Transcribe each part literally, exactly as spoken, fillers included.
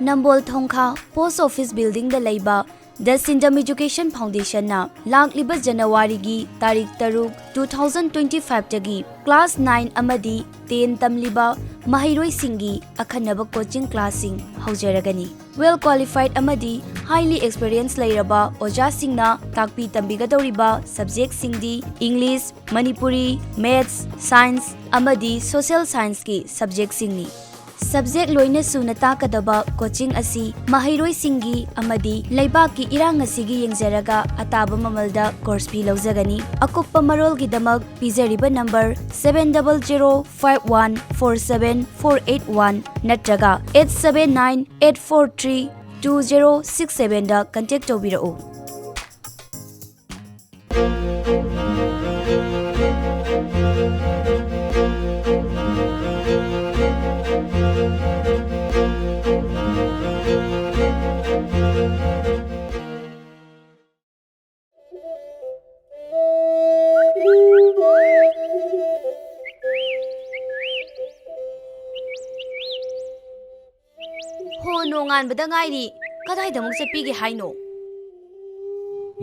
ꯅꯝꯕꯣꯜ ꯊꯣꯡꯈꯥ post office ꯕꯤꯜꯗꯤꯡꯗ ꯂꯩꯕ ꯗ ꯁꯤꯟꯗꯝ education ꯐꯥꯎꯟꯗꯦꯁꯟꯅ ꯂꯥꯛꯂꯤꯕ ꯖꯅꯋꯥꯔꯤꯒꯤ ꯇꯥꯔꯤꯛ ꯇꯔꯨꯛ, two thousand twenty five ꯇꯒꯤ class nine ꯑꯃꯗꯤ ten ꯇꯝꯂꯤꯕ ꯃꯍꯩꯔꯣꯏꯁꯤꯡꯒꯤ ꯑꯈꯟꯅꯕ coaching classꯁꯤꯡ ꯍꯧꯖꯔꯒꯅꯤ꯫ Well qualified ꯑꯃꯗꯤ highly experience ꯂꯩꯔꯕ ꯑꯣꯖꯥꯁꯤꯡꯅ ꯇꯥꯛꯄꯤ ꯇꯝꯕꯤꯒꯗꯧꯔꯤꯕ subjectꯁꯤꯡꯗꯤ English, Manipuri, Maths, Science ꯑꯃꯗꯤ Social Scienceꯀꯤ subjectꯁꯤꯡꯅꯤ꯫ Subject ꯂꯣꯏꯅ ꯁꯨꯅ ꯇꯥꯛꯀꯗꯕ coaching ꯑꯁꯤ ꯃꯍꯩꯔꯣꯏꯁꯤꯡꯒꯤ ꯑꯃꯗꯤ ꯂꯩꯕꯥꯛꯀꯤ ꯏꯔꯥꯡ ꯑꯁꯤꯒꯤ ꯌꯦꯡꯖꯔꯒ ꯑꯇꯥꯕ ꯃꯃꯜꯗ course fee ꯂꯧꯖꯒꯅꯤ꯫ ꯑꯀꯨꯞꯄ ꯃꯔꯣꯜꯒꯤꯗꯃꯛ ꯄꯤꯖꯔꯤꯕ number seven double zero five one four seven four eight one ꯅꯠꯇ꯭ꯔꯒ eight seven nine eight four three two zero six sevenꯗ contact ꯇꯧꯕꯤꯔꯛꯎ꯫ ꯍꯣ, ꯅꯣꯡꯉꯥꯟꯕꯗ ꯉꯥꯏꯔꯤ꯫ ꯀꯗꯥꯏꯗ ꯑꯃꯨꯛ ꯆꯠꯄꯤꯒꯦ ꯍꯥꯏꯅꯣ?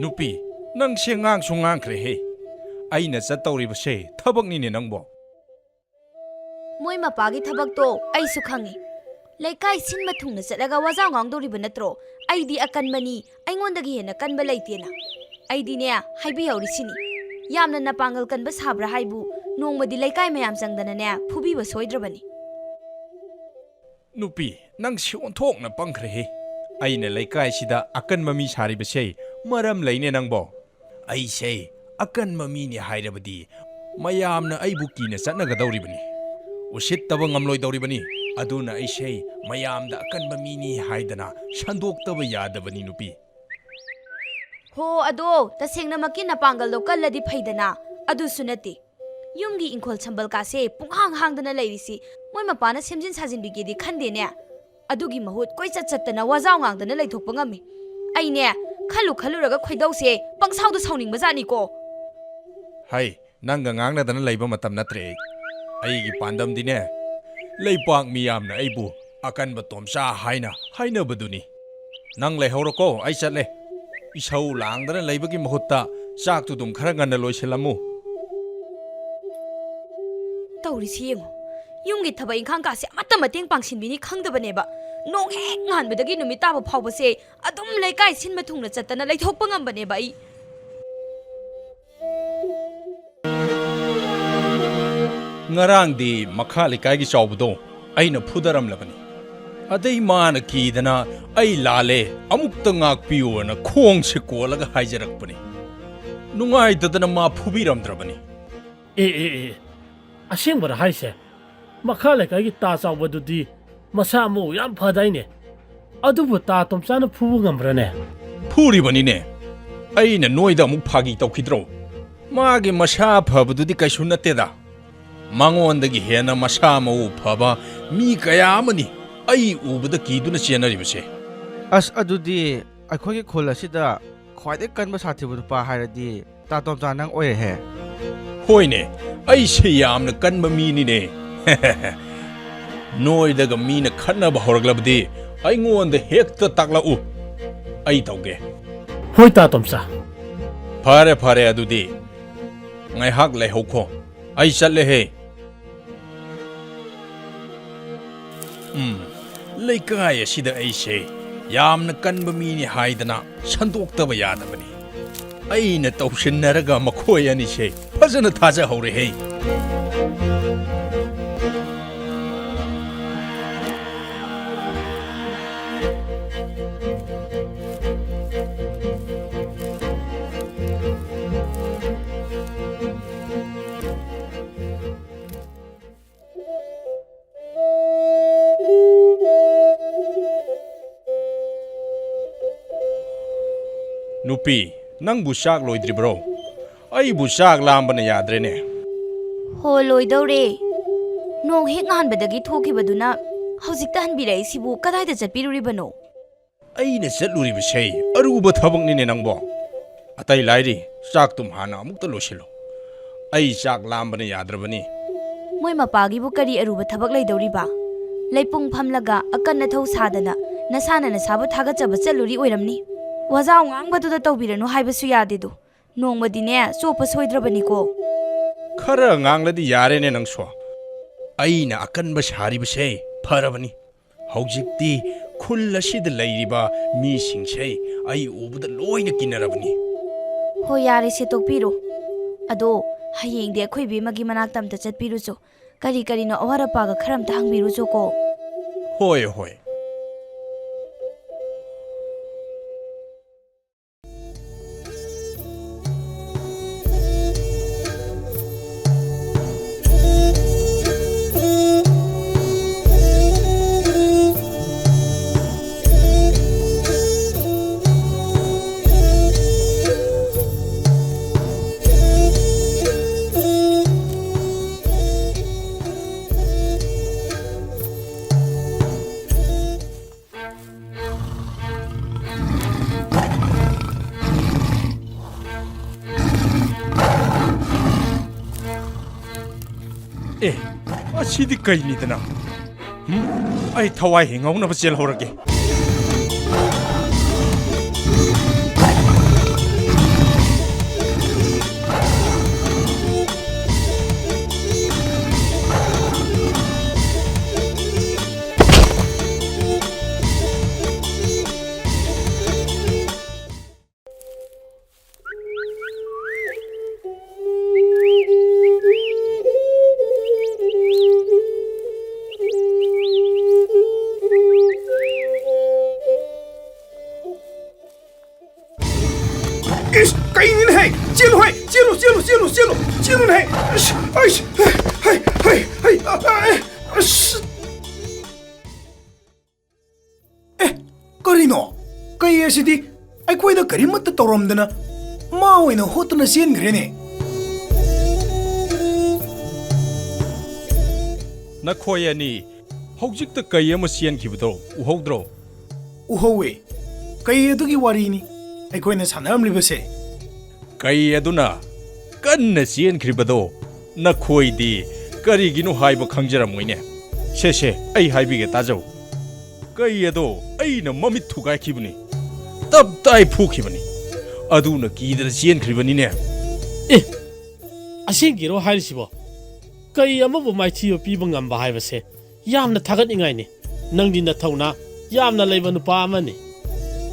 ꯅꯨꯄꯤ, ꯅꯪꯁꯦ ꯉꯥꯡꯁꯨ ꯉꯥꯡꯈ꯭ꯔꯦꯍꯦ꯫ ꯑꯩꯅ ꯆꯠꯇꯧꯔꯤꯕꯁꯦ ꯊꯕꯛꯅꯤꯅꯦ ꯅꯪꯕꯣ꯫ ꯃꯣꯏ ꯃꯄꯥꯒꯤ ꯊꯕꯛꯇꯣ ꯑꯩꯁꯨ ꯈꯪꯉꯤ꯫ ꯂꯩꯀꯥꯏ ꯁꯤꯟꯕ ꯊꯨꯡꯅ ꯆꯠꯂꯒ ꯋꯥꯖꯥꯎ ꯉꯥꯡꯗꯧꯔꯤꯕ ꯅꯠꯇ꯭ꯔꯣ? ꯑꯩꯗꯤ ꯑꯀꯟꯕꯅꯤ, ꯑꯩꯉꯣꯟꯗꯒꯤ ꯍꯦꯟꯅ ꯀꯟꯕ ꯂꯩꯇꯦꯅ꯫ ꯑꯩꯗꯤꯅꯦ, ꯍꯥꯏꯕꯤꯍꯧꯔꯤꯁꯤꯅꯤ, ꯌꯥꯝꯅ ꯅꯄꯥꯡꯒꯜ ꯀꯟꯕ ꯁꯥꯕ꯭ꯔꯥ ꯍꯥꯏꯕꯨ, ꯅꯣꯡꯃꯗꯤ ꯂꯩꯀꯥꯏ ꯃꯌꯥꯝ ꯆꯪꯗꯅꯅꯦ ꯐꯨꯕꯤꯕ ꯁꯣꯏꯗ꯭ꯔꯕꯅꯤ꯫ ꯅꯨꯄꯤ, ꯅꯪꯁꯤ ꯑꯣꯟꯊꯣꯛꯅ ꯄꯪꯈ꯭ꯔꯦꯍꯦ꯫ ꯑꯩꯅ ꯂꯩꯀꯥꯏꯁꯤꯗ ꯑꯀꯟꯕ ꯃꯤ ꯁꯥꯔꯤꯕꯁꯦ ꯃꯔꯝ ꯂꯩꯅꯦ ꯅꯪꯕꯣ꯫ ꯑꯩꯁꯦ ꯑꯀꯟꯕ ꯃꯤꯅꯤ ꯍꯥꯏꯔꯕꯗꯤ ꯃꯌꯥꯝꯅ ꯑꯩꯕꯨ ꯀꯤꯅ ꯆꯠꯅꯒꯗꯧꯔꯤꯕꯅꯤ, ꯎꯁꯤꯠꯇꯕ ꯉꯝꯂꯣꯏꯗꯧꯔꯤꯕꯅꯤ꯫ ꯑꯗꯨꯅ ꯑꯩꯁꯦ ꯃꯌꯥꯝꯗ ꯑꯀꯟꯕ ꯃꯤꯅꯤ ꯍꯥꯏꯗꯅ ꯁꯟꯗꯣꯛꯇꯕ ꯌꯥꯗꯕꯅꯤ, ꯅꯨꯄꯤ꯫ ꯍꯣ, ꯑꯗꯣ ꯇꯁꯦꯡꯅꯃꯛꯀꯤ ꯅꯄꯥꯡꯒꯜꯗꯣ ꯀꯜꯂꯗꯤ ꯐꯩꯗꯅ, ꯑꯗꯨꯁꯨ ꯅꯠꯇꯦ꯫ ꯌꯨꯝꯒꯤ ꯏꯪꯈꯣꯜ ꯁꯝꯕꯜ ꯀꯥꯁꯦ ꯄꯨꯡꯍꯥꯡ ꯍꯥꯡꯗꯅ ꯂꯩꯔꯤꯁꯤ ꯃꯣꯏ ꯃꯄꯥꯅ ꯁꯦꯝꯖꯤꯟ ꯁꯥꯖꯤꯟꯕꯤꯒꯦꯗꯤ ꯈꯟꯗꯦꯅꯦ꯫ ꯑꯗꯨꯒꯤ ꯃꯍꯨꯠ ꯀꯣꯏꯆꯠ ꯆꯠꯇꯅ ꯋꯥꯖꯥꯎ ꯉꯥꯡꯗꯅ ꯂꯩꯊꯣꯛꯄ ꯉꯝꯃꯤ꯫ ꯑꯩꯅꯦ, ꯈꯜꯂꯨ ꯈꯜꯂꯨꯔꯒ ꯈꯣꯏꯗꯧꯁꯦ ꯄꯪꯁꯥꯎꯗ ꯁꯥꯎꯅꯤꯡꯕꯖꯥꯠꯅꯤꯀꯣ꯫ ꯍꯩ, ꯅꯪꯒ ꯉꯥꯡꯅꯗꯅ ꯂꯩꯕ ꯃꯇꯝ ꯅꯠꯇ꯭ꯔꯦ ꯑꯩ꯫ ꯑꯩꯒꯤ ꯄꯥꯟꯗꯝꯗꯤꯅꯦ, ꯂꯩꯄꯥꯛ ꯃꯤꯌꯥꯝꯅ ꯑꯩꯕꯨ ꯑꯀꯟꯕ ꯇꯣꯝꯆꯥ ꯍꯥꯏꯅ ꯍꯥꯏꯅꯕꯗꯨꯅꯤ꯫ ꯅꯪ ꯂꯩꯍꯧꯔꯣꯀꯣ, ꯑꯩ ꯆꯠꯂꯦ꯫ ꯏꯁꯧ ꯂꯥꯡꯗꯅ ꯂꯩꯕꯒꯤ ꯃꯍꯨꯠꯇ ꯆꯥꯛꯇꯨ ꯑꯗꯨꯝ ꯈꯔ ꯉꯟꯅ ꯂꯣꯏꯁꯤꯜꯂꯝꯃꯨ꯫ ꯇꯧꯔꯤꯁꯤ ꯌꯦꯡꯉꯨ, ꯌꯨꯝꯒꯤ ꯊꯕꯛ ꯏꯪꯈꯥꯡ ꯀꯥꯁꯦ ꯑꯃꯠꯇ ꯃꯇꯦꯡ ꯄꯥꯡꯁꯤꯟꯕꯤꯅꯤ ꯈꯪꯗꯕꯅꯦꯕ꯫ ꯅꯣꯡ ꯍꯦꯛ ꯉꯥꯟꯕꯗꯒꯤ ꯅꯨꯃꯤꯠ ꯇꯥꯕ ꯐꯥꯎꯕꯁꯦ ꯑꯗꯨꯝ ꯂꯩꯀꯥꯏ ꯁꯤꯟꯕ ꯊꯨꯡꯅ ꯆꯠꯇꯅ ꯂꯩꯊꯣꯛꯄ ꯉꯝꯕꯅꯦꯕ ꯑꯩ꯫ ꯉꯔꯥꯡꯗꯤ ꯃꯈꯥ ꯂꯩꯀꯥꯏꯒꯤ ꯆꯥꯎꯕꯗꯣ ꯑꯩꯅ ꯐꯨꯗꯔꯝꯂꯕꯅꯤ꯫ ꯑꯗꯩ ꯃꯥꯅ ꯀꯤꯗꯅ "ꯑꯩ ꯂꯥꯜꯂꯦ, ꯑꯃꯨꯛꯇ ꯉꯥꯛꯄꯤꯌꯨꯅ" ꯈꯣꯡꯁꯦ ꯀꯣꯜꯂꯒ ꯍꯥꯏꯖꯔꯛꯄꯅꯤ꯫ ꯅꯨꯡꯉꯥꯏꯇꯗꯅ ꯃꯥ ꯐꯨꯕꯤꯔꯝꯗ꯭ꯔꯕꯅꯤ꯫ ꯑꯦ, ꯑꯦ, ꯑꯦ, ꯑꯁꯦꯡꯕꯔ ꯍꯥꯏꯁꯦ? ꯃꯈꯥ ꯂꯩꯀꯥꯏꯒꯤ ꯇꯥ ꯆꯥꯎꯕꯗꯨꯗꯤ ꯃꯁꯥ ꯃꯎ ꯌꯥꯝ ꯐꯗꯥꯏꯅꯦ? ꯑꯗꯨꯕꯨ ꯇꯥ ꯇꯣꯝꯆꯥꯅ ꯐꯨꯕ ꯉꯝꯕ꯭ꯔꯅꯦ? ꯐꯨꯔꯤꯕꯅꯤꯅꯦ꯫ ꯑꯩꯅ ꯅꯣꯏꯗ ꯑꯃꯨꯛ ꯐꯥꯒꯤ ꯇꯧꯈꯤꯗ꯭ꯔꯣ? ꯃꯥꯒꯤ ꯃꯁꯥ ꯐꯕꯗꯨꯗꯤ ꯀꯩꯁꯨ ꯅꯠꯇꯦꯗ꯫ ꯃꯉꯣꯟꯗꯒꯤ ꯍꯦꯟꯅ ꯃꯁꯥ ꯃꯎ ꯐꯕ ꯃꯤ ꯀꯌꯥ ꯑꯃꯅꯤ ꯑꯩ ꯎꯕꯗ ꯀꯤꯗꯨꯅ ꯆꯦꯟꯅꯔꯤꯕꯁꯦ꯫ ꯑꯁ, ꯑꯗꯨꯗꯤ ꯑꯩꯈꯣꯏꯒꯤ ꯈꯨꯜ ꯑꯁꯤꯗ ꯈ꯭ꯋꯥꯏꯗꯒꯤ ꯀꯟꯕ ꯁꯥꯊꯤꯕ ꯅꯨꯄꯥ ꯍꯥꯏꯔꯗꯤ ꯇꯥ ꯇꯣꯝꯆꯥ ꯅꯪ ꯑꯣꯏꯔꯦꯍꯦ꯫ ꯍꯣꯏꯅꯦ, ꯑꯩꯁꯦ ꯌꯥꯝꯅ ꯀꯟꯕ ꯃꯤꯅꯤꯅꯦ꯫ ꯅꯣꯏꯗꯒ ꯃꯤꯅ ꯈꯠꯅꯕ ꯍꯧꯔꯛꯂꯕꯗꯤ ꯑꯩꯉꯣꯟꯗ ꯍꯦꯛꯇ ꯇꯥꯛꯂꯛꯎ, ꯑꯩ ꯇꯧꯒꯦ꯫ ꯍꯣꯏ, ꯇꯥ ꯇꯣꯝꯆꯥ꯫ ꯐꯔꯦ, ꯐꯔꯦ, ꯑꯗꯨꯗꯤ ꯉꯥꯏꯍꯥꯛ ꯂꯩꯍꯧꯈꯣ, ꯑꯩ ꯆꯠꯂꯦꯍꯦ꯫ ꯎꯝ, ꯂꯩꯀꯥꯏ ꯑꯁꯤꯗ ꯑꯩꯁꯦ ꯌꯥꯝꯅ ꯀꯟꯕ ꯃꯤꯅꯤ ꯍꯥꯏꯗꯅ ꯁꯟꯗꯣꯛꯇꯕ ꯌꯥꯗꯕꯅꯤ꯫ ꯑꯩꯅ ꯇꯧꯁꯤꯟꯅꯔꯒ ꯃꯈꯣꯏ ꯑꯅꯤꯁꯦ ꯐꯖꯅ ꯊꯥꯖꯍꯧꯔꯦꯍꯦ꯫ ꯅꯨꯄꯤ, ꯅꯪꯕꯨ ꯆꯥꯛ ꯂꯣꯏꯗ꯭ꯔꯤꯕ꯭ꯔꯣ? ꯑꯩꯕꯨ ꯆꯥꯛ ꯂꯥꯝꯕꯅ ꯌꯥꯗ꯭ꯔꯦꯅꯦ꯫ ꯍꯣ, ꯂꯣꯏꯗꯧꯔꯦ꯫ ꯅꯣꯡ ꯍꯦꯛ ꯉꯥꯟꯕꯗꯒꯤ ꯊꯣꯛꯈꯤꯕꯗꯨꯅ ꯍꯧꯖꯤꯛꯇ ꯍꯟꯕꯤꯔꯛꯏꯁꯤꯕꯨ ꯀꯗꯥꯏꯗ ꯆꯠꯄꯤꯔꯨꯔꯤꯕꯅꯣ? ꯑꯩꯅ ꯆꯠꯂꯨꯔꯤꯕꯁꯦ ꯑꯔꯨꯕ ꯊꯕꯛꯅꯤꯅꯦ ꯅꯪꯕꯣ꯫ ꯑꯇꯩ ꯂꯥꯏꯔꯤ, ꯆꯥꯛꯇꯨꯝ ꯍꯥꯟꯅ ꯑꯃꯨꯛꯇ ꯂꯣꯏꯁꯤꯜꯂꯨ꯫ ꯑꯩ ꯆꯥꯛ ꯂꯥꯝꯕꯅ ꯌꯥꯗ꯭ꯔꯕꯅꯤ꯫ ꯃꯣꯏ ꯃꯄꯥꯒꯤꯕꯨ ꯀꯔꯤ ꯑꯔꯨꯕ ꯊꯕꯛ ꯂꯩꯗꯧꯔꯤꯕ? ꯂꯩꯄꯨꯡ ꯐꯝꯂꯒ ꯑꯀꯟ ꯑꯊꯧ ꯁꯥꯗꯅ ꯅꯁꯥꯅ ꯅꯁꯥꯕꯨ ꯊꯥꯒꯠꯆꯕ ꯆꯠꯂꯨꯔꯤ ꯑꯣꯏꯔꯝꯅꯤ꯫ ꯋꯥꯖꯥꯎ ꯉꯥꯡꯕꯗꯨꯗ ꯇꯧꯕꯤꯔꯅꯨ ꯍꯥꯏꯕꯁꯨ ꯌꯥꯗꯦꯗꯣ꯫ ꯅꯣꯡꯃꯗꯤꯅꯦ ꯆꯣꯞꯄ ꯁꯣꯏꯗ꯭ꯔꯕꯅꯤꯀꯣ꯫ ꯈꯔ ꯉꯥꯡꯂꯗꯤ ꯌꯥꯔꯦꯅꯦ ꯅꯪꯁꯨ꯫ ꯑꯩꯅ ꯑꯀꯟꯕ ꯁꯥꯔꯤꯕꯁꯦ ꯐꯔꯕꯅꯤ꯫ ꯍꯧꯖꯤꯛꯇꯤ ꯈꯨꯜ ꯑꯁꯤꯗ ꯂꯩꯔꯤꯕ ꯃꯤꯁꯤꯡꯁꯦ ꯑꯩ ꯎꯕꯗ ꯂꯣꯏꯅ ꯀꯤꯅꯔꯕꯅꯤ꯫ ꯍꯣꯏ, ꯌꯥꯔꯦꯁꯦ, ꯇꯣꯛꯄꯤꯔꯣ꯫ ꯑꯗꯣ ꯍꯌꯦꯡꯗꯤ ꯑꯩꯈꯣꯏ ꯏꯕꯦꯝꯃꯒꯤ ꯃꯅꯥꯛꯇ ꯑꯝꯇ ꯆꯠꯄꯤꯔꯨꯆꯣ꯫ ꯀꯔꯤ ꯀꯔꯤꯅꯣ ꯑꯋꯥꯠ ꯑꯄꯥꯒ ꯈꯔ ꯑꯝꯇ ꯍꯪꯕꯤꯔꯨꯆꯣꯀꯣ꯫ ꯍꯣꯏ, ꯍꯣꯏ꯫ ꯑꯦ, ꯑꯁꯤꯗꯤ ꯀꯩꯅꯤꯗꯅ? ꯍꯨꯝ? ꯑꯩ ꯊꯋꯥꯏ ꯍꯤꯡꯍꯧꯅꯕ ꯆꯦꯜꯍꯧꯔꯒꯦ꯫ ꯏꯁ, ꯀꯩꯅꯤꯅꯦꯍꯦ? ꯆꯦꯜꯂꯨꯍꯦ! ꯆꯦꯜꯂꯨ, ꯆꯦꯜꯂꯨ, ꯆꯦꯜꯂꯨ, ꯆꯦꯜꯂꯨ! ꯆꯦꯜꯂꯨꯅꯦꯍꯦ! ꯑꯁ, ꯑꯩꯁ, ꯍꯩ, ꯍꯩ, ꯍꯩ, ꯍꯩ, ꯑ, ꯑ, ꯑꯁ! ꯑꯦ, ꯀꯔꯤꯅꯣ? ꯀꯩ ꯑꯁꯤꯗꯤ ꯑꯩꯈꯣꯏꯗ ꯀꯔꯤꯃꯠꯇ ꯇꯧꯔꯝꯗꯅ ꯃꯥ ꯑꯣꯏꯅ ꯍꯣꯠꯇꯨꯅ ꯆꯦꯟꯈ꯭ꯔꯦꯅꯦ꯫ ꯅꯈꯣꯏ ꯑꯅꯤ ꯍꯧꯖꯤꯛꯇ ꯀꯩ ꯑꯃ ꯆꯦꯟꯈꯤꯕꯗꯣ ꯎꯍꯧꯗ꯭ꯔꯣ? ꯎꯍꯧꯋꯦ꯫ ꯀꯩ ꯑꯗꯨꯒꯤ ꯋꯥꯔꯤꯅꯤ ꯑꯩꯈꯣꯏꯅ ꯁꯥꯟꯅꯔꯝꯂꯤꯕꯁꯦ꯫ ꯀꯩ ꯑꯗꯨꯅ ꯀꯟꯅ ꯆꯦꯟꯈ꯭ꯔꯤꯕꯗꯣ ꯅꯈꯣꯏꯗꯤ ꯀꯔꯤꯒꯤꯅꯣ ꯍꯥꯏꯕ ꯈꯪꯖꯔꯝꯃꯣꯏꯅꯦ꯫ ꯁꯦ, ꯁꯦ, ꯑꯩ ꯍꯥꯏꯕꯤꯒꯦ, ꯇꯥꯖꯧ꯫ ꯀꯩ ꯑꯗꯣ ꯑꯩꯅ ꯃꯃꯤꯠ ꯊꯨꯒꯥꯏꯈꯤꯕꯅꯤ, ꯇꯞ ꯇꯥꯏ ꯐꯨꯈꯤꯕꯅꯤ, ꯑꯗꯨꯅ ꯀꯤꯗꯅ ꯆꯦꯟꯈ꯭ꯔꯤꯕꯅꯤꯅꯦ꯫ ꯑꯦ, ꯑꯁꯦꯡꯒꯤꯔꯣ ꯍꯥꯏꯔꯤꯁꯤꯕꯣ? ꯀꯩ ꯑꯃꯕꯨ ꯃꯥꯏꯊꯤꯕ ꯄꯤꯕ ꯉꯝꯕ ꯍꯥꯏꯕꯁꯦ ꯌꯥꯝꯅ ꯊꯥꯒꯠꯅꯤꯡꯉꯥꯏꯅꯤ꯫ ꯅꯪꯗꯤ ꯅꯊꯧꯅꯥ ꯌꯥꯝꯅ ꯂꯩꯕ ꯅꯨꯄꯥ ꯑꯃꯅꯤ꯫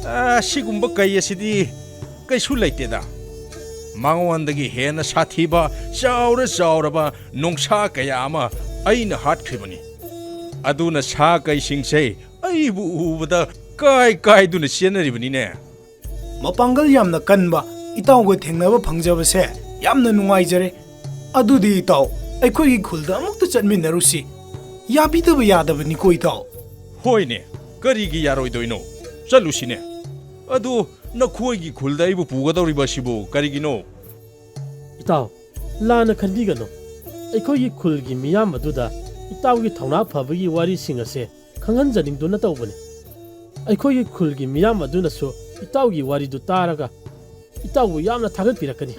ꯑ, ꯁꯤꯒꯨꯝꯕ ꯀꯩ ꯑꯁꯤꯗꯤ ꯀꯩꯁꯨ ꯂꯩꯇꯦꯗ꯫ ꯃꯉꯣꯟꯗꯒꯤ ꯍꯦꯟꯅ ꯁꯥꯊꯤꯕ, ꯆꯥꯎꯔ ꯆꯥꯎꯔꯕ ꯅꯣꯡꯁꯥ ꯀꯌꯥ ꯑꯃ ꯑꯩꯅ ꯍꯥꯠꯈ꯭ꯔꯤꯕꯅꯤ꯫ ꯑꯗꯨꯅ ꯁꯥ ꯀꯩꯁꯤꯡꯁꯦ ꯑꯩꯕꯨ ꯎꯕꯗ ꯀꯥꯏ ꯀꯥꯏꯗꯨꯅ ꯆꯦꯟꯅꯔꯤꯕꯅꯤꯅꯦ꯫ ꯃꯄꯥꯡꯒꯜ ꯌꯥꯝꯅ ꯀꯟꯕ ꯏꯇꯥꯎꯒ ꯊꯦꯡꯅꯕ ꯐꯪꯖꯕꯁꯦ ꯌꯥꯝꯅ ꯅꯨꯡꯉꯥꯏꯖꯔꯦ꯫ ꯑꯗꯨꯗꯤ ꯏꯇꯥꯎ, ꯑꯩꯈꯣꯏꯒꯤ ꯈꯨꯜꯗ ꯑꯃꯨꯛꯇ ꯆꯠꯃꯤꯟꯅꯔꯨꯁꯤ꯫ ꯌꯥꯕꯤꯗꯕ ꯌꯥꯗꯕꯅꯤꯀꯣ ꯏꯇꯥꯎ꯫ ꯍꯣꯏꯅꯦ, ꯀꯔꯤꯒꯤ ꯌꯥꯔꯣꯏꯗꯣꯏꯅꯣ? ꯆꯠꯂꯨꯁꯤꯅꯦ꯫ ꯑꯗꯨ ꯅꯈꯣꯏꯒꯤ ꯈꯨꯜꯗ ꯑꯩꯕꯨ ꯄꯨꯒꯗꯧꯔꯤꯕ ꯑꯁꯤꯕꯨ ꯀꯔꯤꯒꯤꯅꯣ? ꯏꯇꯥꯎ, ꯂꯥꯟꯅ ꯈꯟꯕꯤꯒꯅꯨ꯫ ꯑꯩꯈꯣꯏꯒꯤ ꯈꯨꯜꯒꯤ ꯃꯤꯌꯥꯝ ꯑꯗꯨꯗ ꯏꯇꯥꯎꯒꯤ ꯊꯧꯅꯥ ꯐꯕꯒꯤ ꯋꯥꯔꯤꯁꯤꯡ ꯑꯁꯦ ꯈꯪꯍꯟꯖꯅꯤꯡꯗꯨꯅ ꯇꯧꯕꯅꯤ꯫ ꯑꯩꯈꯣꯏꯒꯤ ꯈꯨꯜꯒꯤ ꯃꯤꯌꯥꯝ ꯑꯗꯨꯅꯁꯨ ꯏꯇꯥꯎꯒꯤ ꯋꯥꯔꯤꯗꯨ ꯇꯥꯔꯒ ꯏꯇꯥꯎꯕꯨ ꯌꯥꯝꯅ ꯊꯥꯒꯠꯄꯤꯔꯛꯀꯅꯤ꯫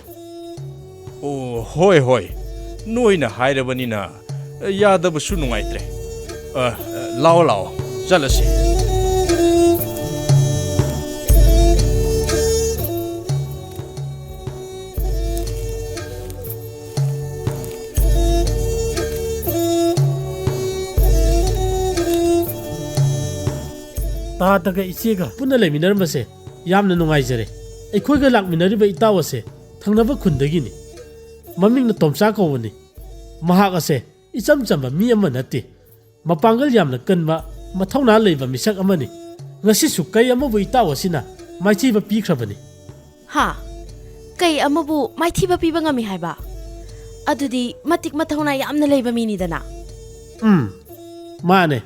ꯑꯣ, ꯍꯣꯏ, ꯍꯣꯏ꯫ ꯅꯣꯏꯅ ꯍꯥꯏꯔꯕꯅꯤꯅ ꯌꯥꯗꯕꯁꯨ ꯅꯨꯡꯉꯥꯏꯇ꯭ꯔꯦ꯫ ꯑ, ꯂꯥꯛꯑꯣ, ꯂꯥꯛꯑꯣ, ꯆꯠꯂꯁꯤ꯫ ꯇꯥꯗꯒ ꯏꯆꯦꯒ ꯄꯨꯟꯅ ꯂꯩꯃꯤꯟꯅꯔꯝꯕꯁꯦ ꯌꯥꯝꯅ ꯅꯨꯡꯉꯥꯏꯖꯔꯦ꯫ ꯑꯩꯈꯣꯏꯒ ꯂꯥꯛꯃꯤꯟꯅꯔꯤꯕ ꯏꯇꯥꯎ ꯑꯁꯦ ꯊꯪꯅꯕ ꯈꯨꯟꯗꯒꯤꯅꯤ꯫ ꯃꯃꯤꯡꯅ ꯇꯣꯝꯆꯥ ꯀꯧꯕꯅꯤ꯫ ꯃꯍꯥꯛ ꯑꯁꯦ ꯏꯆꯝ ꯆꯝꯕ ꯃꯤ ꯑꯃ ꯅꯠꯇꯦ꯫ ꯃꯄꯥꯡꯒꯜ ꯌꯥꯝꯅ ꯀꯟꯕ, ꯃꯊꯧꯅꯥ ꯂꯩꯕ ꯃꯤꯁꯛ ꯑꯃꯅꯤ꯫ ꯉꯁꯤꯁꯨ ꯀꯩ ꯑꯃꯕꯨ ꯏꯇꯥꯎ ꯑꯁꯤꯅ ꯃꯥꯏꯊꯤꯕ ꯄꯤꯈ꯭ꯔꯕꯅꯤ꯫ ꯍꯥ? ꯀꯩ ꯑꯃꯕꯨ ꯃꯥꯏꯊꯤꯕ ꯄꯤꯕ ꯉꯝꯃꯤ ꯍꯥꯏꯕ? ꯑꯗꯨꯗꯤ ꯃꯇꯤꯛ ꯃꯊꯧꯅꯥ ꯌꯥꯝꯅ ꯂꯩꯕ ꯃꯤꯅꯤꯗꯅ꯫ ꯎꯝ, ꯃꯥꯅꯦ꯫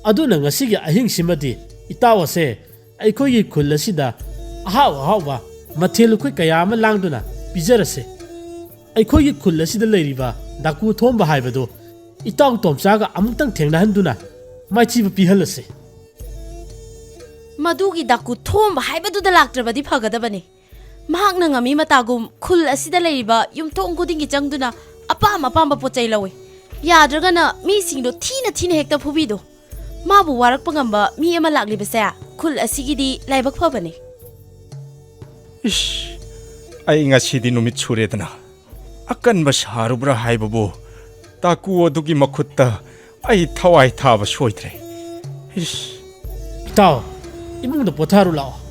ꯑꯗꯨꯅ ꯉꯁꯤꯒꯤ ꯑꯍꯤꯡꯁꯤꯃꯗꯤ ꯏꯇꯥꯎ ꯑꯁꯦ ꯑꯩꯈꯣꯏꯒꯤ ꯈꯨꯜ ꯑꯁꯤꯗ ꯑꯍꯥꯎ ꯑꯍꯥꯎꯕ ꯃꯊꯦꯜ ꯂꯨꯀꯣꯏ ꯀꯌꯥ ꯑꯃ ꯂꯥꯡꯗꯨꯅ ꯄꯤꯖꯔꯁꯦ꯫ ꯑꯩꯈꯣꯏꯒꯤ ꯈꯨꯜ ꯑꯁꯤꯗ ꯂꯩꯔꯤꯕ ꯗꯥꯀꯨ ꯊꯣꯝꯕ ꯍꯥꯏꯕꯗꯨ ꯏꯇꯥꯎ ꯇꯣꯝꯆꯥꯒ ꯑꯃꯨꯛꯇꯪ ꯊꯦꯡꯅꯍꯟꯗꯨꯅ ꯃꯥꯏꯊꯤꯕ ꯄꯤꯍꯜꯂꯁꯤ꯫ ꯃꯗꯨꯒꯤ ꯗꯥꯀꯨ ꯊꯣꯝꯕ ꯍꯥꯏꯕꯗꯨꯗ ꯂꯥꯛꯇ꯭ꯔꯕꯗꯤ ꯐꯒꯗꯕꯅꯤ꯫ ꯃꯍꯥꯛꯅ ꯉꯝꯃꯤ ꯃꯇꯥꯒꯨꯝ ꯈꯨꯜ ꯑꯁꯤꯗ ꯂꯩꯔꯤꯕ ꯌꯨꯝꯊꯣꯡ ꯈꯨꯗꯤꯡꯒꯤ ꯆꯪꯗꯨꯅ ꯑꯄꯥꯝ ꯑꯄꯥꯝꯕ ꯄꯣꯠ ꯆꯩ ꯂꯧꯏ꯫ ꯌꯥꯗ꯭ꯔꯒꯅ ꯃꯤꯁꯤꯡꯗꯣ ꯊꯤꯅ ꯊꯤꯅ ꯍꯦꯛꯇ ꯐꯨꯕꯤꯗꯣ꯫ ꯃꯥꯕꯨ ꯋꯥꯔꯛꯄ ꯉꯝꯕ ꯃꯤ ꯑꯃ ꯂꯥꯛꯂꯤꯕꯁꯦ ꯈꯨꯜ ꯑꯁꯤꯒꯤꯗꯤ ꯂꯥꯏꯕꯛ ꯐꯕꯅꯤ꯫ ꯏꯁ, ꯑꯩ ꯉꯁꯤꯗꯤ ꯅꯨꯃꯤꯠ ꯁꯨꯔꯦꯗꯅ꯫ ꯑꯀꯟꯕ ꯁꯥꯔꯨꯕ꯭ꯔꯥ ꯍꯥꯏꯕꯕꯨ, ꯗꯥꯀꯨ ꯑꯗꯨꯒꯤ ꯃꯈꯨꯠꯇ ꯑꯩ ꯊꯋꯥꯏ ꯊꯥꯕ ꯁꯣꯏꯗ꯭ꯔꯦ꯫ ꯏꯁ꯫ ꯏꯇꯥꯎ, ꯏꯃꯨꯡꯗ ꯄꯣꯊꯥꯔꯨ ꯂꯥꯛꯑꯣ꯫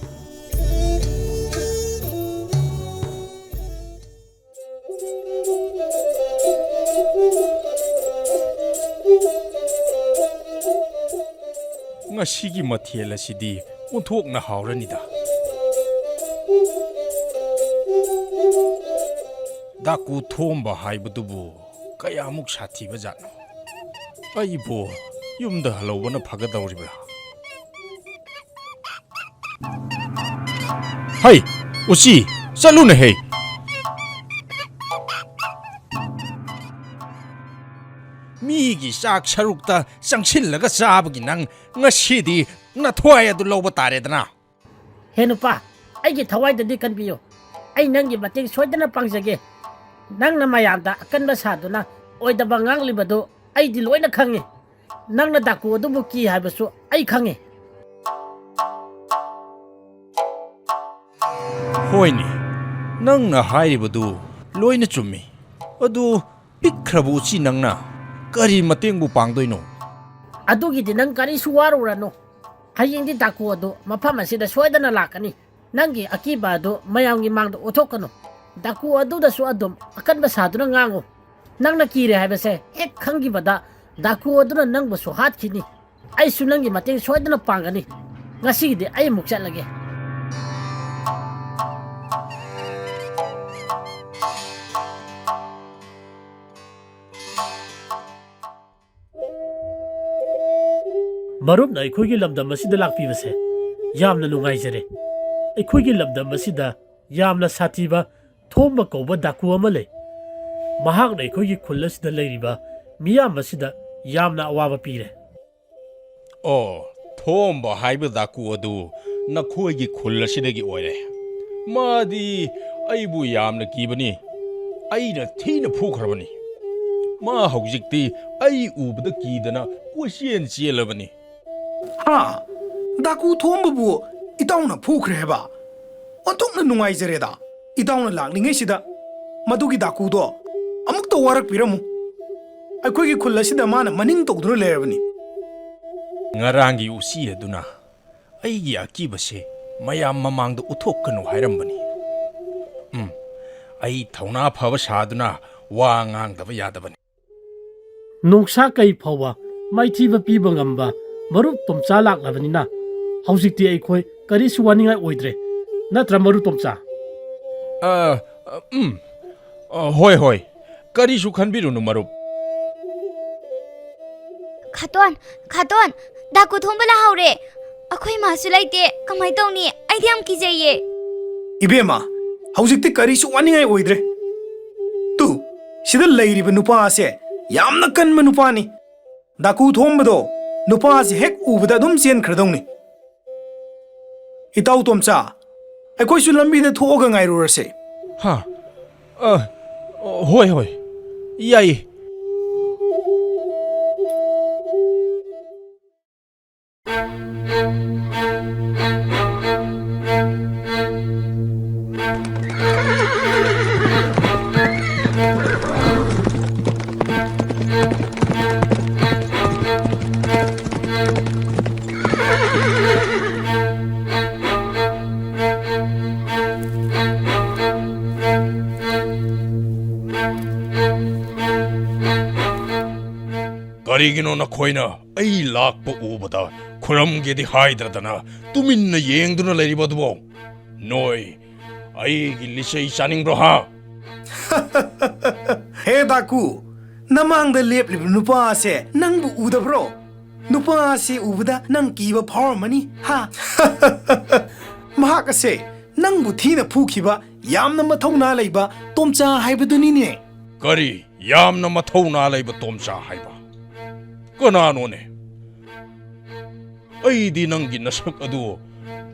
ꯉꯁꯤꯒꯤ ꯃꯊꯦꯜ ꯑꯁꯤꯗꯤ ꯑꯣꯟꯊꯣꯛꯅ ꯍꯥꯎꯔꯅꯤꯗ꯫ ꯗꯥꯀꯨ ꯊꯣꯝꯕ ꯍꯥꯏꯕꯗꯨꯕꯨ ꯀꯌꯥꯃꯨꯛ ꯁꯥꯊꯤꯕ ꯖꯥꯠꯅꯣ? ꯑꯩꯕꯨ ꯌꯨꯝꯗ ꯍꯜꯍꯧꯕꯅ ꯐꯒꯗꯧꯔꯤꯕ꯭ꯔꯥ? ꯍꯩ, ꯎꯆꯤ, ꯆꯠꯂꯨꯅꯦꯍꯦ! ꯃꯤꯒꯤ ꯆꯥꯛ ꯁꯔꯨꯛꯇ ꯆꯪꯁꯤꯜꯂꯒ ꯆꯥꯕꯒꯤ ꯅꯪ ꯉꯁꯤꯗꯤ ꯅꯊ꯭ꯋꯥꯏ ꯑꯗꯨ ꯂꯧꯕ ꯇꯥꯔꯦꯗꯅ꯫ ꯍꯦ ꯅꯨꯄꯥ, ꯑꯩꯒꯤ ꯊꯋꯥꯏꯗꯗꯤ ꯀꯟꯕꯤꯌꯨ꯫ ꯑꯩ ꯅꯪꯒꯤ ꯃꯇꯦꯡ ꯁꯣꯏꯗꯅ ꯄꯥꯡꯖꯒꯦ꯫ ꯅꯪꯅ ꯃꯌꯥꯝꯗ ꯑꯀꯟꯕ ꯁꯥꯗꯨꯅ ꯑꯣꯏꯗꯕ ꯉꯥꯡꯂꯤꯕꯗꯨ ꯑꯩꯗꯤ ꯂꯣꯏꯅ ꯈꯪꯉꯤ꯫ ꯅꯪꯅ ꯗꯥꯀꯨ ꯑꯗꯨꯕꯨ ꯀꯤ ꯍꯥꯏꯕꯁꯨ ꯑꯩ ꯈꯪꯉꯤ꯫ ꯍꯣꯏꯅꯦ, ꯅꯪꯅ ꯍꯥꯏꯔꯤꯕꯗꯨ ꯂꯣꯏꯅ ꯆꯨꯝꯃꯤ꯫ ꯑꯗꯨ ꯄꯤꯛꯈ꯭ꯔꯕ ꯎꯆꯤ ꯅꯪꯅ ꯀꯔꯤ ꯃꯇꯦꯡꯕꯨ ꯄꯥꯡꯗꯣꯏꯅꯣ? ꯑꯗꯨꯒꯤꯗꯤ ꯅꯪ ꯀꯔꯤꯁꯨ ꯋꯥꯔꯨꯔꯅꯨ꯫ ꯍꯌꯦꯡꯗꯤ ꯗꯥꯀꯨ ꯑꯗꯨ ꯃꯐꯝ ꯑꯁꯤꯗ ꯁꯣꯏꯗꯅ ꯂꯥꯛꯀꯅꯤ꯫ ꯅꯪꯒꯤ ꯑꯀꯤꯕ ꯑꯗꯨ ꯃꯌꯥꯝꯒꯤ ꯃꯥꯡꯗ ꯎꯠꯊꯣꯛꯀꯅꯨ꯫ ꯗꯥꯀꯨ ꯑꯗꯨꯗꯁꯨ ꯑꯗꯨꯝ ꯑꯀꯟꯕ ꯁꯥꯗꯨꯅ ꯉꯥꯡꯉꯨ꯫ ꯅꯪꯅ ꯀꯤꯔꯦ ꯍꯥꯏꯕꯁꯦ ꯍꯦꯛ ꯈꯪꯈꯤꯕꯗ ꯗꯥꯀꯨ ꯑꯗꯨꯅ ꯅꯪꯕꯨꯁꯨ ꯍꯥꯠꯈꯤꯅꯤ꯫ ꯑꯩꯁꯨ ꯅꯪꯒꯤ ꯃꯇꯦꯡ ꯁꯣꯏꯗꯅ ꯄꯥꯡꯒꯅꯤ꯫ ꯉꯁꯤꯒꯤꯗꯤ ꯑꯩ ꯑꯃꯨꯛ ꯆꯠꯂꯒꯦ꯫ ꯃꯔꯨꯞꯅ ꯑꯩꯈꯣꯏꯒꯤ ꯂꯝꯗꯝ ꯑꯁꯤꯗ ꯂꯥꯛꯄꯤꯕꯁꯦ ꯌꯥꯝꯅ ꯅꯨꯡꯉꯥꯏꯖꯔꯦ꯫ ꯑꯩꯈꯣꯏꯒꯤ ꯂꯝꯗꯝ ꯑꯁꯤꯗ ꯌꯥꯝꯅ ꯁꯥꯊꯤꯕ ꯊꯣꯝꯕ ꯀꯧꯕ ꯗꯥꯀꯨ ꯑꯃ ꯂꯩ꯫ ꯃꯍꯥꯛꯅ ꯑꯩꯈꯣꯏꯒꯤ ꯈꯨꯜ ꯑꯁꯤꯗ ꯂꯩꯔꯤꯕ ꯃꯤꯌꯥꯝ ꯑꯁꯤꯗ ꯌꯥꯝꯅ ꯑꯋꯥꯕ ꯄꯤꯔꯦ꯫ ꯑꯣ, ꯊꯣꯝꯕ ꯍꯥꯏꯕ ꯗꯥꯀꯨ ꯑꯗꯨ ꯅꯈꯣꯏꯒꯤ ꯈꯨꯜ ꯑꯁꯤꯗꯒꯤ ꯑꯣꯏꯔꯦ꯫ ꯃꯥꯗꯤ ꯑꯩꯕꯨ ꯌꯥꯝꯅ ꯀꯤꯕꯅꯤ꯫ ꯑꯩꯅ ꯊꯤꯅ ꯐꯨꯈ꯭ꯔꯕꯅꯤ꯫ ꯃꯥ ꯍꯧꯖꯤꯛꯇꯤ ꯑꯩ ꯎꯕꯗ ꯀꯤꯗꯅ ꯀꯣꯏꯆꯦꯟ ꯆꯦꯜꯂꯕꯅꯤ꯫ ꯍꯥ? ꯗꯥꯀꯨ ꯊꯣꯝꯕꯕꯨ ꯏꯇꯥꯎꯅ ꯐꯨꯈ꯭ꯔꯦ ꯍꯥꯏꯕ? ꯑꯣꯟꯊꯣꯛꯅ ꯅꯨꯡꯉꯥꯏꯖꯔꯦꯗ꯫ ꯏꯇꯥꯎꯅ ꯂꯥꯛꯂꯤꯉꯩꯁꯤꯗ ꯃꯗꯨꯒꯤ ꯗꯥꯀꯨꯗꯣ ꯑꯃꯨꯛꯇ ꯋꯥꯔꯛꯄꯤꯔꯝꯃꯨ꯫ ꯑꯩꯈꯣꯏꯒꯤ ꯈꯨꯜ ꯑꯁꯤꯗ ꯃꯥꯅ ꯃꯅꯤꯡ ꯇꯧꯗꯨꯅ ꯂꯩꯔꯕꯅꯤ꯫ ꯉꯔꯥꯡꯒꯤ ꯎꯆꯤ ꯑꯗꯨꯅ ꯑꯩꯒꯤ ꯑꯀꯤꯕꯁꯦ ꯃꯌꯥꯝ ꯃꯃꯥꯡꯗ ꯎꯠꯊꯣꯛꯀꯅꯨ ꯍꯥꯏꯔꯝꯕꯅꯤ꯫ ꯎꯝ, ꯑꯩ ꯊꯧꯅꯥ ꯐꯕ ꯁꯥꯗꯨꯅ ꯋꯥ ꯉꯥꯡꯗꯕ ꯌꯥꯗꯕꯅꯤ꯫ ꯅꯣꯡꯁꯥ ꯀꯩ ꯐꯥꯎꯕ ꯃꯥꯏꯊꯤꯕ ꯄꯤꯕ ꯉꯝꯕ ꯃꯔꯨꯞ ꯇꯣꯝꯆꯥ ꯂꯥꯛꯂꯕꯅꯤꯅ ꯍꯧꯖꯤꯛꯇꯤ ꯑꯩꯈꯣꯏ ꯀꯔꯤꯁꯨ ꯋꯥꯅꯤꯡꯉꯥꯏ ꯑꯣꯏꯗ꯭ꯔꯦ꯫ ꯅꯠꯇ꯭ꯔꯥ, ꯃꯔꯨꯞ ꯇꯣꯝꯆꯥ? ꯑ, ꯎꯝ꯫ ꯑ, ꯍꯣꯏ, ꯍꯣꯏ꯫ ꯀꯔꯤꯁꯨ ꯈꯟꯕꯤꯔꯨꯅꯨ, ꯃꯔꯨꯞ꯫ ꯈꯥꯇꯣꯟ, ꯈꯥꯇꯣꯟ, ꯗꯥꯀꯨ ꯊꯣꯝꯕ ꯂꯥꯛꯍꯧꯔꯦ꯫ ꯑꯩꯈꯣꯏ ꯃꯥꯁꯨ ꯂꯩꯇꯦ꯫ ꯀꯃꯥꯏ ꯇꯧꯅꯤ? ꯑꯩꯗꯤ ꯌꯥꯝ ꯀꯤꯖꯩꯌꯦ꯫ ꯏꯕꯦꯝꯃ, ꯍꯧꯖꯤꯛꯇꯤ ꯀꯔꯤꯁꯨ ꯋꯥꯅꯤꯡꯉꯥꯏ ꯑꯣꯏꯗ꯭ꯔꯦ꯫ ꯇꯨ, ꯁꯤꯗ ꯂꯩꯔꯤꯕ ꯅꯨꯄꯥ ꯑꯁꯦ ꯌꯥꯝꯅ ꯀꯟꯕ ꯅꯨꯄꯥꯅꯤ꯫ ꯗꯥꯀꯨ ꯊꯣꯝꯕꯗꯣ ꯅꯨꯄꯥ ꯑꯁꯤ ꯍꯦꯛ ꯎꯕꯗ ꯑꯗꯨꯝ ꯆꯦꯟꯈ꯭ꯔꯗꯧꯅꯤ꯫ ꯏꯇꯥꯎ ꯇꯣꯝꯆꯥ, ꯑꯩꯈꯣꯏꯁꯨ ꯂꯝꯕꯤꯗ ꯊꯣꯛꯑꯒ ꯉꯥꯏꯔꯨꯔꯁꯦ꯫ ꯍꯥ? ꯑ, ꯍꯣꯏ, ꯍꯣꯏ꯫ ꯌꯥꯏꯌꯦ꯫ ꯀꯔꯤꯒꯤꯅꯣ ꯅꯈꯣꯏꯅ ꯑꯩ ꯂꯥꯛꯄ ꯎꯕꯗ ꯈꯨꯔꯝꯒꯦꯗꯤ ꯍꯥꯏꯗ꯭ꯔꯗꯅ ꯇꯨꯃꯤꯟꯅ ꯌꯦꯡꯗꯨꯅ ꯂꯩꯔꯤꯕꯗꯨꯕꯣ? ꯅꯣꯏ ꯑꯩꯒꯤ ꯂꯤꯆꯩ ꯆꯥꯅꯤꯡꯕ꯭ꯔꯣ, ꯍꯥ? ꯍꯦ ꯗꯥꯀꯨ, ꯅꯃꯥꯡꯗ ꯂꯦꯞꯂꯤꯕ ꯅꯨꯄꯥ ꯑꯁꯦ ꯅꯪꯕꯨ ꯎꯗꯕ꯭ꯔꯣ? ꯅꯨꯄꯥ ꯑꯁꯤ ꯎꯕꯗ ꯅꯪ ꯀꯤꯕ ꯐꯥꯎꯔꯝꯃꯅꯤ, ꯍꯥ? ꯃꯍꯥꯛ ꯑꯁꯦ ꯅꯪꯕꯨ ꯊꯤꯅ ꯐꯨꯈꯤꯕ ꯌꯥꯝꯅ ꯃꯊꯧꯅꯥ ꯂꯩꯕ ꯇꯣꯝꯆꯥ ꯍꯥꯏꯕꯗꯨꯅꯤꯅꯦ꯫ ꯀꯔꯤ? ꯌꯥꯝꯅ ꯃꯊꯧꯅꯥ ꯂꯩꯕ ꯇꯣꯝꯆꯥ ꯍꯥꯏꯕ? ꯀꯅꯥꯅꯣꯅꯦ? ꯑꯩꯗꯤ ꯅꯪꯒꯤ ꯅꯁꯛ ꯑꯗꯨ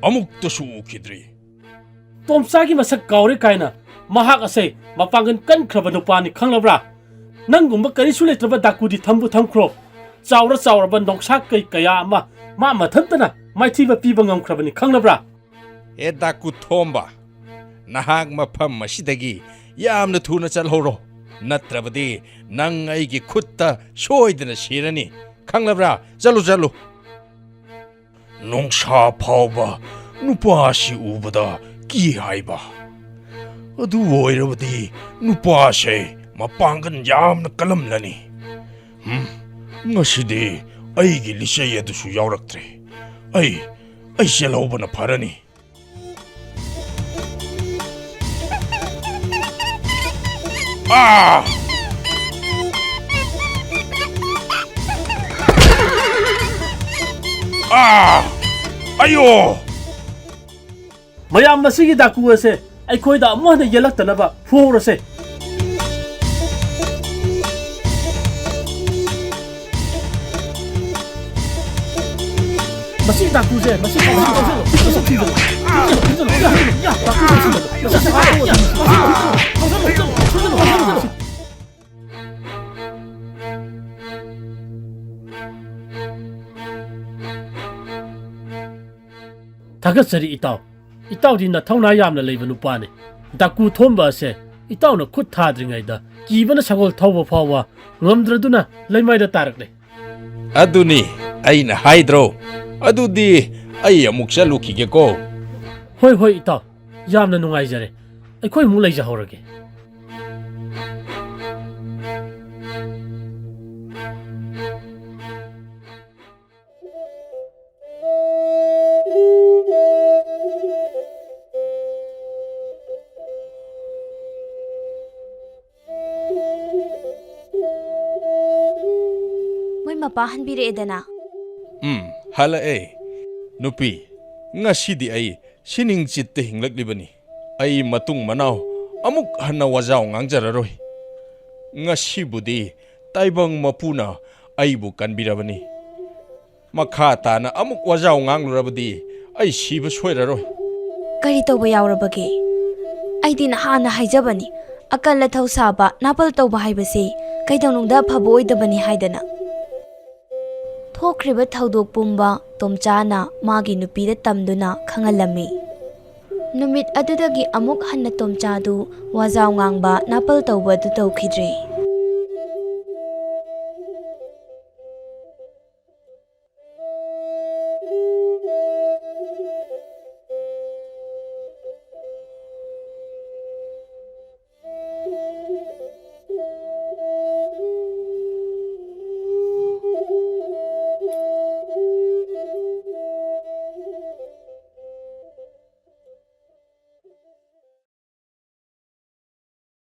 ꯑꯃꯨꯛꯇꯁꯨ ꯎꯈꯤꯗ꯭ꯔꯤ꯫ ꯇꯣꯝꯆꯥꯒꯤ ꯃꯁꯛ ꯀꯥꯎꯔꯦ ꯀꯥꯏꯅ? ꯃꯍꯥꯛ ꯑꯁꯦ ꯃꯄꯥꯡꯒꯜ ꯀꯟꯈ꯭ꯔꯕ ꯅꯨꯄꯥꯅꯤ, ꯈꯪꯂꯕ꯭ꯔꯥ? ꯅꯪꯒꯨꯝꯕ ꯀꯔꯤꯁꯨ ꯂꯩꯇ꯭ꯔꯕ ꯗꯥꯀꯨꯗꯤ ꯊꯝꯕꯨ ꯊꯝꯈ꯭ꯔꯣ꯫ ꯆꯥꯎꯔ ꯆꯥꯎꯔꯕ ꯅꯣꯡꯁꯥ ꯀꯩ ꯀꯌꯥ ꯑꯃ ꯃꯥ ꯃꯊꯟꯇꯅ ꯃꯥꯏꯊꯤꯕ ꯄꯤꯕ ꯉꯝꯈ꯭ꯔꯕꯅꯤ, ꯈꯪꯂꯕ꯭ꯔꯥ? ꯑꯦ ꯗꯥꯀꯨ ꯊꯣꯝꯕ, ꯅꯍꯥꯛ ꯃꯐꯝ ꯑꯁꯤꯗꯒꯤ ꯌꯥꯝꯅ ꯊꯨꯅ ꯆꯠꯍꯧꯔꯣ, ꯅꯠꯇ꯭ꯔꯕꯗꯤ ꯅꯪ ꯑꯩꯒꯤ ꯈꯨꯠꯇ ꯁꯣꯏꯗꯅ ꯁꯤꯔꯅꯤ, ꯈꯪꯂꯕ꯭ꯔꯥ? ꯆꯠꯂꯨ, ꯆꯠꯂꯨ꯫ ꯅꯣꯡꯁꯥ ꯐꯥꯎꯕ ꯅꯨꯄꯥꯁꯤ ꯎꯕꯗ ꯀꯤ ꯍꯥꯏꯕ꯫ ꯑꯗꯨ ꯑꯣꯏꯔꯕꯗꯤ ꯅꯨꯄꯥꯁꯦ ꯃꯄꯥꯡꯒꯜ ꯌꯥꯝꯅ ꯀꯜꯂꯝꯂꯅꯤ꯫ ꯍꯝ, ꯉꯁꯤꯗꯤ ꯑꯩꯒꯤ ꯂꯤꯆꯩ ꯑꯗꯨꯁꯨ ꯌꯥꯎꯔꯛꯇ꯭ꯔꯦ꯫ ꯑꯩ, ꯑꯩ ꯆꯦꯜꯍꯧꯕꯅ ꯐꯔꯅꯤ꯫ ꯑꯥ! ꯑꯥ! ꯑꯌꯣ! ꯃꯌꯥꯝ, ꯃꯁꯤꯒꯤ ꯗꯥꯀꯨ ꯑꯁꯦ ꯑꯩꯈꯣꯏꯗ ꯑꯃꯨꯛ ꯍꯟꯅ ꯌꯦꯜꯂꯛꯇꯅꯕ ꯐꯨꯍꯧꯔꯁꯦ꯫ ꯃꯁꯤ ꯗꯥꯀꯨꯁꯦ, ꯃꯁꯤ ꯗꯥꯀꯨꯁꯦ, ꯃꯁꯤ ꯊꯤꯖꯤꯜꯂꯨ, ꯃꯁꯤ ꯊꯤꯖꯤꯜꯂꯨ, ꯊꯤꯖꯤꯜꯂꯨ, ꯊꯤꯖꯤꯜꯂꯨ, ꯌꯥ, ꯌꯥ, ꯌꯥ, ꯗꯥꯀꯨꯁꯦ ꯊꯤꯖꯤꯜꯂꯨ, ꯃꯁꯤ ꯊꯤꯖꯤꯜꯂꯨ, ꯌꯥ, ꯊꯤꯖꯤꯜꯂꯨ, ꯊꯤꯖꯤꯜꯂꯨ, ꯊꯤꯖꯤꯜꯂꯨ, ꯊꯤꯖꯤꯜꯂꯨ꯫ ꯊꯥꯒꯠꯆꯔꯤ ꯏꯇꯥꯎ꯫ ꯏꯇꯥꯎꯗꯤ ꯅꯊꯧꯅꯥ ꯌꯥꯝꯅ ꯂꯩꯕ ꯅꯨꯄꯥꯅꯤ꯫ ꯗꯥꯀꯨ ꯊꯣꯝꯕ ꯑꯁꯦ ꯏꯇꯥꯎꯅ ꯈꯨꯠ ꯊꯥꯗ꯭ꯔꯤꯉꯩꯗ ꯀꯤꯕꯅ ꯁꯒꯣꯜ ꯊꯧꯕ ꯐꯥꯎꯕ ꯉꯝꯗ꯭ꯔꯗꯨꯅ ꯂꯩꯃꯥꯏꯗ ꯇꯥꯔꯛꯂꯦ꯫ ꯑꯗꯨꯅꯤ ꯑꯩꯅ ꯍꯥꯏꯗ꯭ꯔꯣ? ꯑꯗꯨꯗꯤ ꯑꯩ ꯑꯃꯨꯛ ꯆꯠꯂꯨꯈꯤꯒꯦꯀꯣ꯫ ꯍꯣꯏ, ꯍꯣꯏ, ꯏꯇꯥꯎ꯫ ꯌꯥꯝꯅ ꯅꯨꯡꯉꯥꯏꯖꯔꯦ꯫ ꯑꯩꯈꯣꯏ ꯑꯃꯨꯛ ꯂꯩꯖꯍꯧꯔꯒꯦ꯫ ꯃꯣꯏ ꯃꯄꯥ ꯍꯟꯕꯤꯔꯛꯑꯦꯗꯅ꯫ ꯎꯝ, ꯍꯜꯂꯛꯑꯦ꯫ ꯅꯨꯄꯤ, ꯉꯁꯤꯗꯤ ꯑꯩ ꯁꯤꯅꯤꯡ ꯆꯤꯠꯇ ꯍꯤꯡꯂꯛꯂꯤꯕꯅꯤ꯫ ꯑꯩ ꯃꯇꯨꯡ ꯃꯅꯥꯎ ꯑꯃꯨꯛ ꯍꯟꯅ ꯋꯥꯖꯥꯎ ꯉꯥꯡꯖꯔꯔꯣꯏ꯫ ꯉꯁꯤꯕꯨꯗꯤ ꯇꯥꯏꯕꯪ ꯃꯄꯨꯅ ꯑꯩꯕꯨ ꯀꯟꯕꯤꯔꯕꯅꯤ꯫ ꯃꯈꯥ ꯇꯥꯅ ꯑꯃꯨꯛ ꯋꯥꯖꯥꯎ ꯉꯥꯡꯂꯨꯔꯕꯗꯤ ꯑꯩ ꯁꯤꯕ ꯁꯣꯏꯔꯔꯣꯏ꯫ ꯀꯔꯤ ꯇꯧꯕ ꯌꯥꯎꯔꯕꯒꯦ? ꯑꯩꯗꯤ ꯅꯍꯥꯟꯅ ꯍꯥꯏꯖꯕꯅꯤ, ꯑꯀꯜ ꯑꯊꯧ ꯁꯥꯕ, ꯅꯥꯄꯜ ꯇꯧꯕ ꯍꯥꯏꯕꯁꯤ ꯀꯩꯗꯧꯅꯨꯡꯗ ꯑꯐꯕ ꯑꯣꯏꯗꯕꯅꯤ ꯍꯥꯏꯗꯅ꯫ ꯊꯣꯛꯈ꯭ꯔꯤꯕ ꯊꯧꯗꯣꯛ ꯄꯨꯝꯕ ꯇꯣꯝꯆꯥꯅ ꯃꯥꯒꯤ ꯅꯨꯄꯤꯗ ꯇꯝꯗꯨꯅ ꯈꯪꯍꯜꯂꯝꯃꯤ꯫ ꯅꯨꯃꯤꯠ ꯑꯗꯨꯗꯒꯤ ꯑꯃꯨꯛ ꯍꯟꯅ ꯇꯣꯝꯆꯥꯗꯨ ꯋꯥꯖꯥꯎ ꯉꯥꯡꯕ ꯅꯥꯄꯜ ꯇꯧꯕ ꯑꯗꯨ ꯇꯧꯈꯤꯗ꯭ꯔꯦ꯫